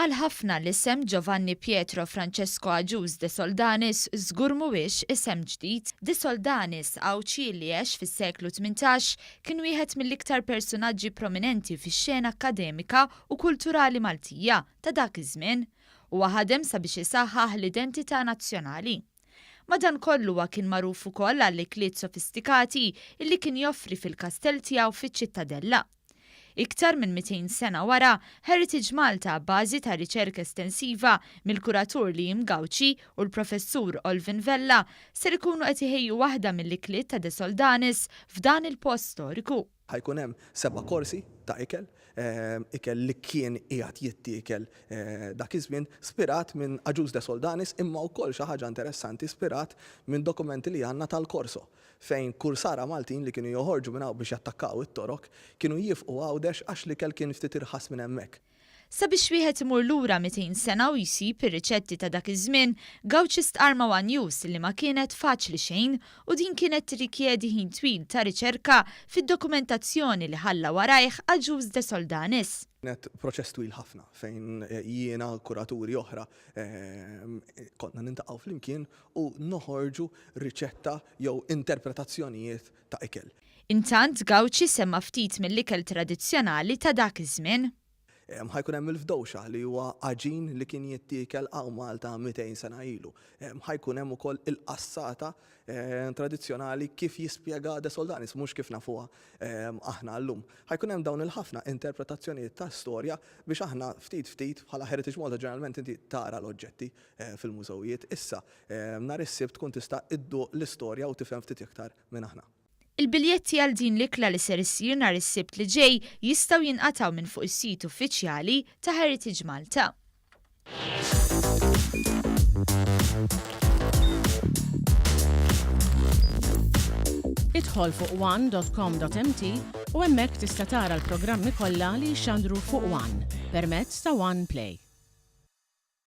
Għal ħafna l-isem Giovanni Pietro Francesco Agius de Soldanis żgur mhuwiex isem ġdid. De Soldanis, Għawdxi li għex fis-seklu 18, kien wieħed mill-iktar persunaġġi prominenti fix-xena akkademika u kulturali Maltija ta' dak iż-żmien. Huwa ħadem sabiex isaħħaħ l-identità nazzjonali. Madankollu huwa kien magħruf ukoll għall-ikliet sofistikati illi kien joffri fil-kastell tiegħu fiċ-Ċittadella. Iktar minn 200 sena wara, Heritage Malta abbażi ta' riċerka estensiva mill-kuratur Liam Gauci u l-Professur Olvin Vella ser ikunu qed iħejju waħda mill-ikliet ta' De Soldanis f'dan il-post storiku. Ħa jkun hemm seba' korsi ta' ikel, ikel li kien qiegħed jittiekel dak iż-żmien, spirat minn Agius de Soldanis imma wkoll xi ħaġa interessanti spirat minn dokumenti li għandna tal-Corso. fejn kursara Maltin li kienu joħorġu minn hawn biex jattakkaw it-Torok, kienu jiefqu Għawdex għax l-ikel kien ftit irħas minn hemmhekk. Sabiex wieħed imur lura 200 sena u jsib ir-riċetti ta' dak iż-żmien, Gauci stqarr ma' one News li ma kienet faċli xejn u din kienet tirrikjedi ħin twil ta' riċerka fid-dokumentazzjoni li ħalla warajh Agius de Soldanis. Kienet proċess twil ħafna fejn jiena u kuraturi oħra konna nintaqgħu flimkien u noħorġu riċetta jew interpretazzjonijiet ta' ikel. Intant, Gauci semma ftit mill-ikel tradizzjonali ta' dak iż-żmien. Ħa jkun hemm il-fdowxa li huwa għaġin li kien jittiekel hawn Malta 200 sena ilu. Ħa jkun hemm ukoll il-qassata tradizzjonali kif jispjega De Soldanis, mhux kif nafuha aħna llum. Ħa jkun hemm dawn il-ħafna interpretazzjonijiet ta' storja biex aħna ftit ftit bħala Heritage Malta ġeneralment inti tara l-oġġetti fil-mużewijiet. Issa, nhar is-Sibt tkun tista' idduq l-istorja u tifhem ftit iktar minn aħna. Il-biljetti għal din l-ikla li ser issir nhar is-Sibt li ġej jistgħu jinqatgħu minn fuq is-sit uffiċjali ta' Heritage Malta. Idħol fuq one dot com dot mt u hemmhekk tista' tara l-programmi kollha li jixxandru fuq one permezz ta' One Play.